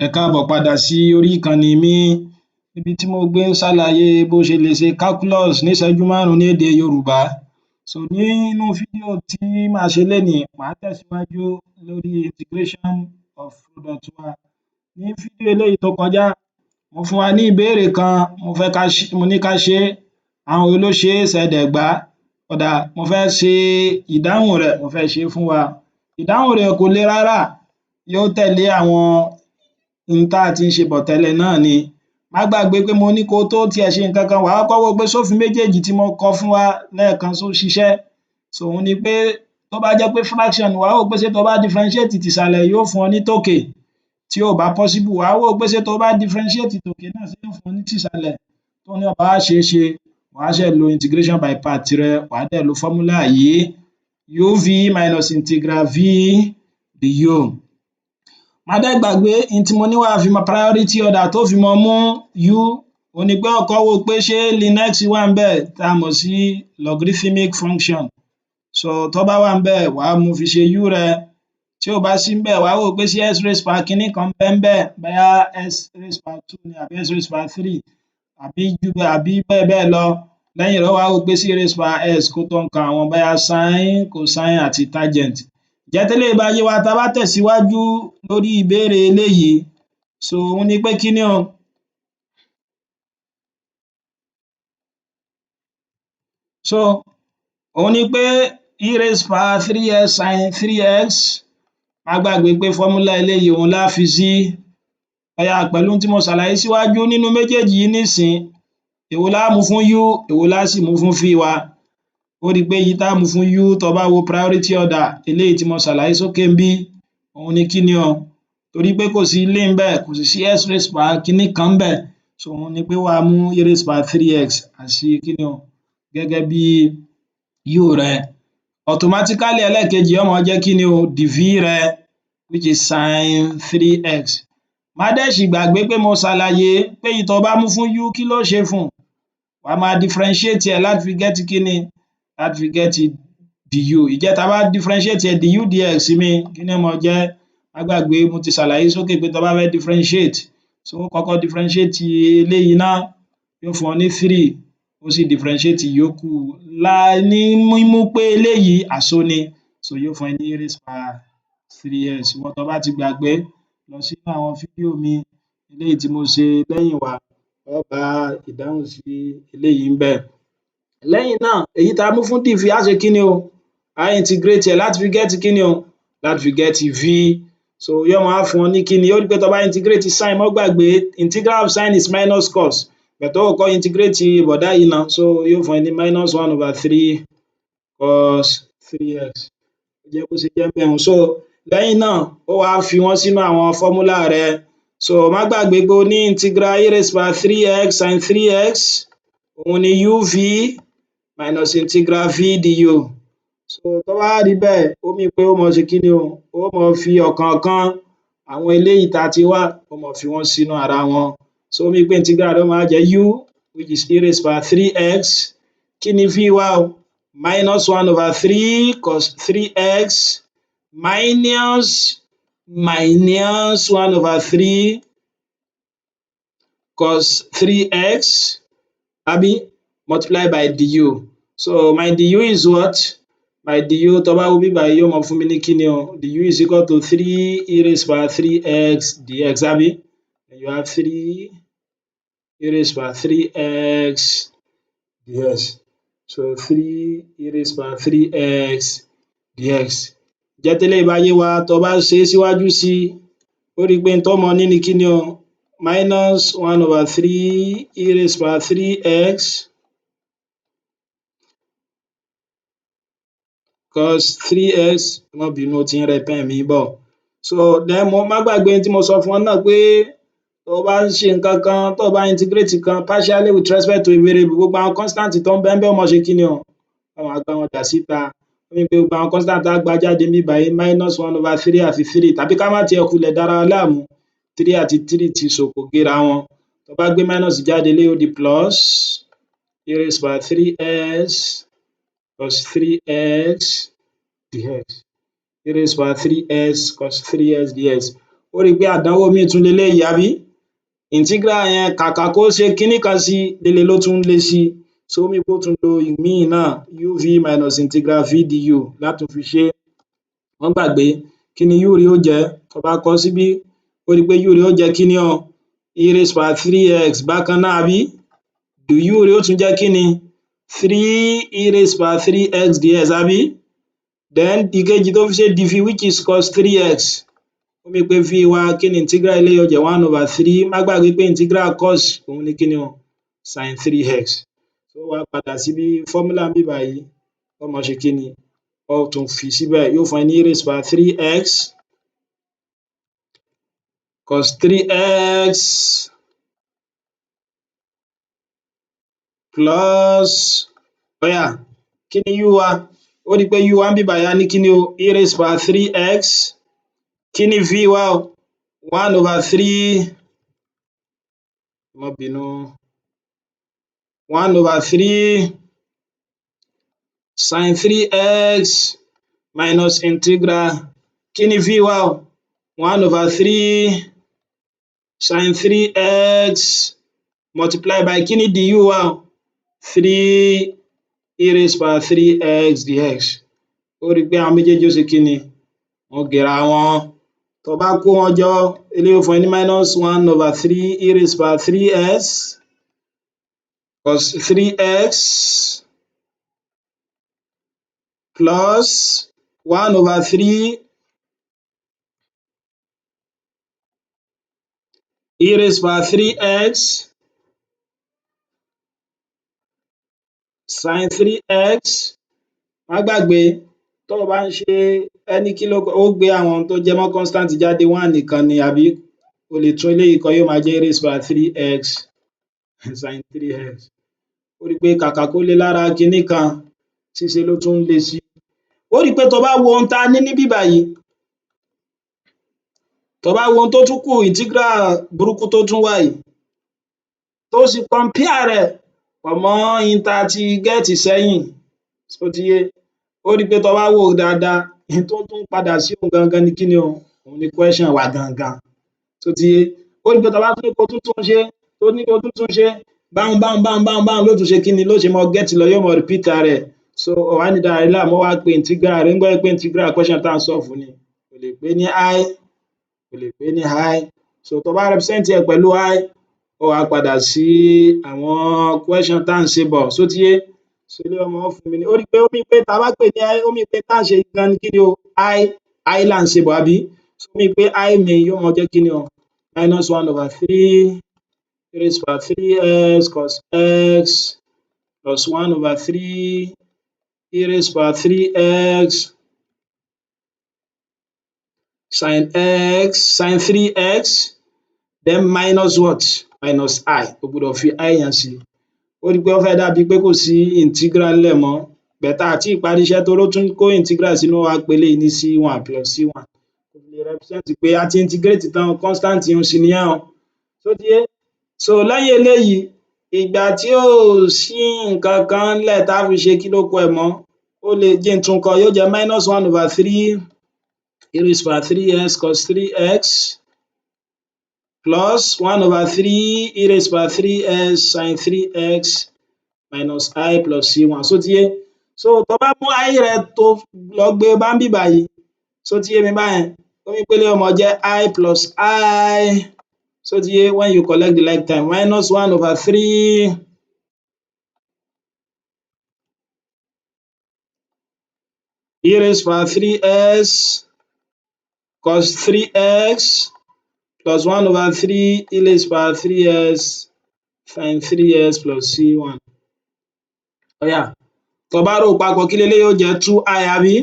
Ẹ káàbọ̀ padà sí orí ìkànnì mi níbi tí mo gbé ń ṣàlàyé bó ṣe lè ṣe calculus ní ìṣẹ́jú márùn-ún ní èdè Yorùbá. So nínú fídíò tí màá ṣe lénìí, màá tẹ̀síwájú lórí integration of product wa. Ní fídíò eléyìí tó kọjá, mo fún wa ní ìbéèrè kan, mo fẹ́ ká mo ní ká ṣe é. Àwọn wo ló ṣe é? Ṣé ẹ dẹ̀ gbà á? Ó dáa, mo fẹ́ ṣe ìdáhùn rẹ̀, mo fẹ́ ṣe é fún wa. Ìdáhùn rẹ̀ kò le rárá, yóò tẹ̀lé àwọn n tá ti ń ṣe bọ̀ tẹ́lẹ̀ náà ni. Má gbàgbé pé mo ní kó tó tiẹ̀ ṣe nǹkan kan, wà á kọ́kọ́ wò pé ṣófin méjèèjì tí mo kọ fún wa lẹ́ẹ̀kan ṣó ṣiṣẹ́. So òhun ni pé tó bá jẹ́ pé fraction ni, wà á wò pé ṣé tó bá differentiate tìsàlẹ̀ yóò fún ọ ní tòkè. Tí ò bá possible, wà á wò pé ṣé tó bá differentiate tòkè náà, ṣé yóò fún ọ ní tìsàlẹ̀. Tóhun náà bá wá ṣeé ṣe, wà á ṣẹ̀ lo integration by part rẹ, wà á dẹ̀ lo formula yìí: uv minus integral v du. Má dẹ̀ gbàgbé n tí mo ní wàá fi mọ priority order tó fi máa mú u, òhun ni pé ó kọ́kọ́ wò pé ṣé ln x wà ńbẹ̀, tá a mọ̀ sí logarithmic function. So tó bá wà ńbẹ̀, wà á mú fi ṣe u rẹ. Tí ò bá sí ńbẹ̀, wà á wò pé ṣé x raised power kiní kan ń bẹ ńbẹ̀, bóyá x raised power two ni àbí x raised power three àbí àbí bẹ́ẹ̀ bẹ́ẹ̀ lọ. Lẹ́yìn rẹ̀, ó wá wò pé ṣé e raised power x kó tó kan àwọn bóyá sin, cosine àti tangent. Ǹjẹ́ téléyìí bá yé wa, tá bá tẹ̀síwájú lórí ìbéèrè eléyìí, so òhun ni pé kíni o, so òhun ni pé e raised power three x sin three x. Má gbàgbé pé formula eléyìí òhun lá fi sí. Ó yá, pẹ̀lú ohun tí mo ṣàlàyé síwájú nínú méjèèjì yìí nísìnyí, èwo lá mú fún u, èwo lá sì mú fún v wa? Ó rí pé èyí tá mú fún u, tó bá wo priority order eléyìí tí mo ṣàlàyé sókè ńbí, òhun ni kíni o, torí pé kò sí ln ńbẹ̀, kò sì sí x raised power kiní kan ńbẹ̀. So òhun ni pé wàá mú e raised power three x àti kíni o gẹ́gẹ́ bí u rẹ. Automatically, ẹlẹ́ẹ̀kejì yóò máa jẹ́ kíni o, dv rẹ, which is sin three x. Má dẹ̀ sì gbàgbé pé mo ṣàlàyé pé èyí tó bá mú fún u, kí ló ṣe fún? Wàá máa differentiate ẹ̀ láti fi get kíni, láti fi get du. Ǹjẹ́ tá bá differentiate ẹ̀, du dx mi, kí ni ó máa jẹ́? Má gbàgbé, mo ti ṣàlàyé sókè pé tó bá fẹ́ differentiate, so ó kọ́kọ́ differentiate eléyìí ná, yóò fún ọ ní three, ó sì differentiate ìyókù ní mímú pé eléyìí àsó ni, so yóò fún ẹ ní e raised power three x. Ìwọ tó bá ti gbàgbé, lọ sínú àwọn fídíò mi eléyìí tí mo ṣe lẹ́yìn wá, ó bá ìdáhùn sí eléyìí ńbẹ̀. Lẹ́yìn náà, èyí tá mú fún dv, á ṣe kíni o, á integrate ẹ̀ láti fi get kíni o, láti fi get v. So yóò máa wá fún ọ ní kíni? Ó rí pé tó bá integrate sin, má gbàgbé, integral of sin is minus cos, but ó kọ́kọ́ integrate bọ̀dá yìí ná. So yóò fún ẹ ní minus one over three cos three x. Kò jẹ́ bó ṣe jẹ́ ńbẹ̀ un. So lẹ́yìn náà, ó wá fi wọ́n sínú àwọn formula rẹ. So má gbàgbé pé o ní integral e raised power three x sin three x, òhun ni uv minus integral v du. So tó bá wá rí bẹ́ẹ̀, ó mean pé ó máa ṣe kíni o, ó máa fi ọ̀kọ̀ọ̀kan àwọn eléyìí tá ti wá, ó máa fi wọ́n sínú ara wọn. So ó mean pé integral rẹ̀ ó máa wá jẹ́ u, which is e raised power three x. Kí ni v wa o? Minus one over three cos three x minus minus one over three cos three x, àbí, multiply by du. So my du is what? My du, tó bá wo ibí bàyìí, yóò máa fún mi ní kíni o? Du is equal to three e raised power three x dx, àbí? You have three e raised power three x dx. So three e raised power three x dx. Ǹjẹ́ téléyìí bá yé wa, tó bá ṣe é síwájú sí i, ó rí pé n tó máa ní ni kíni o? Minus one over three e raised power three x cos three x. Má bínú, ó ti ń rẹ pen mi bọ̀. So then, mo má gbàgbé ohun tí mo sọ fún ọ náà pé tó bá ń ṣe nǹkan kan, tó bá integrate nǹkan partially with respect to a variable, gbogbo àwọn constant tó ń bẹ ńbẹ̀, ó máa ṣe kíni o, ó máa gbá wọn dà síta. Ó mean pé gbogbo àwọn constant tá gbá jáde níbí báyìí, minus one over three àti three, tàbí ká má tiẹ̀ kulẹ̀ dára wa láàmú, three àti three ti sòkò géra wọn. Tó bá gbé minus jáde, eléyìí ó di plus e raised by three x cos three x dx, e raised by three x cos three x dx. Ó rí pé àdánwò míì tún leléyìí, àbí? Integral yẹn, kàkà kó ṣe kiní kan sí, líle ló tún ń le sí. So ó mean pé ó tún lo ìmíì náà, uv minus integral v du, látún fi ṣé. Má gbàgbé, kí ni u rẹ ó jẹ́? Tó bá kọ síbí, ó rí pé u rẹ ó jẹ́ kíni o? E raised power three x bákan náà, àbí? Du rẹ ó tún jẹ́ kíni? Three e raised power three x dx, àbí? Then ìkejì tó fi ṣe dv, which is cos three x. Ó mean pé v wa, kí ni integral eléyìí? Ó jẹ́ one over three. Má gbàgbé pé integral cos, òun ni kíni o? Sin three x. Ó wá padà síbí, formula níbí báyìí, ó máa ṣe kíni? Ó tún fi síbẹ̀, yóò fún ẹ ní e raised power three x cos three x plus. Ó yá, kí ni u wa? Ó rí pé u wa níbí báyìí, a ní kíni o? E raised power three x. Kí ni v wa o? One over three, má bínú, one over three sin three x minus integral, kí ni v wa o? One over three sin three x multiply by, kí ni du wa o? Three e raised power three x dx. Ó rí pé àwọn méjèèjì ó ṣe kí ni? Wọ́n gera wọn. Tó bá kó wọn jọ, eléyìí ó fún ẹ ní minus one over three e raised power three x cos three x plus one over three e raised power three x sin three x. Má gbàgbé, tó o bá ń ṣe ẹní kí ló ó gbé àwọn tó jẹ mọ́ constant jáde, one nìkan ni, àbí? O lè tún eléyìí kọ, yóò máa jẹ́ e raised power three x sin three x. Ó rí pé kàkà kó le lára kinní kan, ṣíṣe ló tún ń le sí. Ó rí pé tó bá wo ohun tá ní níbí báyìí, tó bá wo ohun tó tún kù, integral burúkú tó tún wà yìí, tó sì compare rẹ̀ pọ̀ mọ́ ohun tá ti get sẹ́yìn, ṣó ti yé? Ó rí pé tó bá wò ó dáadáa, ohun tó tún padà sí òun gangan ni kíni o? Òun ni question wa gangan. Ṣó ti yé? Ó rí pé tó bá tún ní kó tún tún ṣe, tó ní kó tún tún ṣe báhun báhun báhun báhun báhun, ló tún ṣe kíni? Ló ṣe máa get lọ, yóò máa repeat ara ẹ̀. So o wá ní dára rẹ láàmú, ó wá pe integral rẹ̀ nígbà tó jẹ́ pé integral question tá ń solve ni, o lè pè ní i, o lè pè ní i. So tó bá represent ẹ̀ pẹ̀lú i, ó wá padà sí àwọn question tá ń ṣe bọ̀. Ṣó ti yé? So eléyìí ó máa fún mi ní, ó rí pé ó mean pé tá bá pè ní i, ó mean pé tá ń ṣe gan ni kíni o? I là ń ṣe bọ̀, àbí? Ó mean pé i mi yóò máa jẹ́ kíni o? Minus one over three raised power three x cos x plus one over three e raised power three x sin x sin three x, then minus what? Minus i. O gbọ́dọ̀ fi i yẹn sí. Ó rí pé ó fẹ́ dàbí pé kò sí integral ńlẹ̀ mọ́, but a tíì parí iṣẹ́ torí ó tún kó integral sínú. Ó wá pe eléyìí ní c one plus c one, kó fi lè represent pé a ti integrate tán. Constant un sì nìyẹn o. Ṣó ti yé? So lẹ́yìn eléyìí, ìgbà tí ò sí nǹkan kan ńlẹ̀ tá fi ṣe kí lórúkọ ẹ̀ mọ́, ó lè jẹ́ n tún kọ, yóò jẹ́ minus one over three e raised power three x cos three x plus one over three e raised power three x sin three x minus i plus c one. Ṣó ti yé? So tó bá mú i rẹ, tó lọ gbé bá níbí báyìí, ṣó ti yé mi báyẹn? Ó mean pé eléyìí ó máa jẹ́ i plus i. Ṣó ti yé? When you collect the like term, minus one over three e raised power three x cos three x plus one over three e raised power three x sin three x plus c one. Ó yá, tó bá rò papọ̀, kí leléyìí ó jẹ́? Two i, àbí?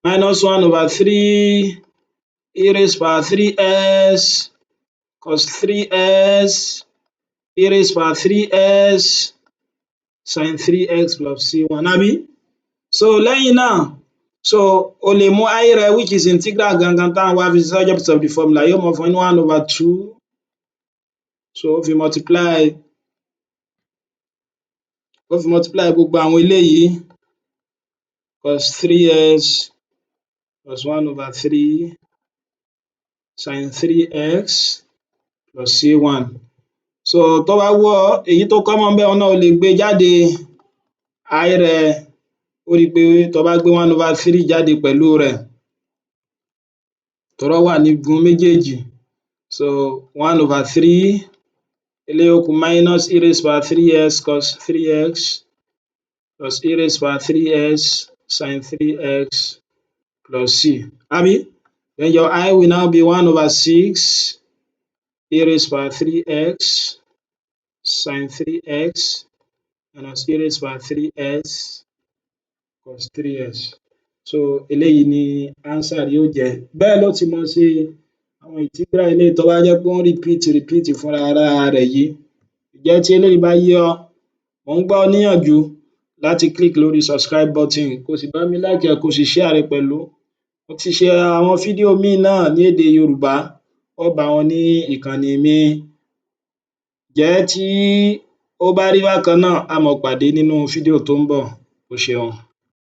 Minus one over three e raised power three x cos three x e raised power three x sin three x plus c one, àbí? So lẹ́yìn náà, so o lè mú i rẹ, which is integral gangan tá ń wá, fi sí object of the formula, yóò máa fún ẹ ní one over two. So ó fi multiply gbogbo àwọn eléyìí, cos three x plus one over three sin three x plus c one. So tó bá wù ọ́, èyí tó common ńbẹ̀ náà, o lè gbé jáde, i rẹ̀. Ó rí pé tó bá gbé one over three jáde pẹ̀lú rẹ̀, torí ó wà ní igun méjèèjì, so one over three, eléyìí ó kù minus e raised power three x cos three x plus e raised power three x sin three x plus c, àbí? Then your i will now be one over six e raised power three x sin three x minus e raised power three x cos three x. So eléyìí ni answer yóò jẹ́. Bẹ́ẹ̀ ló ti máa ṣe àwọn integral eléyìí tó bá jẹ́ pé ó ń repeat fúnra ara rẹ̀ yìí. Ǹjẹ́ tí eléyìí bá yé ọ, mò ń gbà ọ́ níyànjú láti click lórí subscribe button, kó o sì bá mi like ẹ̀, kó o sì share rẹ̀ pẹ̀lú. Mo ti ṣe àwọn fídíò míì náà ní èdè Yorùbá, ó bá wọn ní ìkànnì mi. Ǹjẹ́ tí ó bá rí bákan náà, á máa pàdé nínú fídíò tó ń bọ̀. O ṣeun.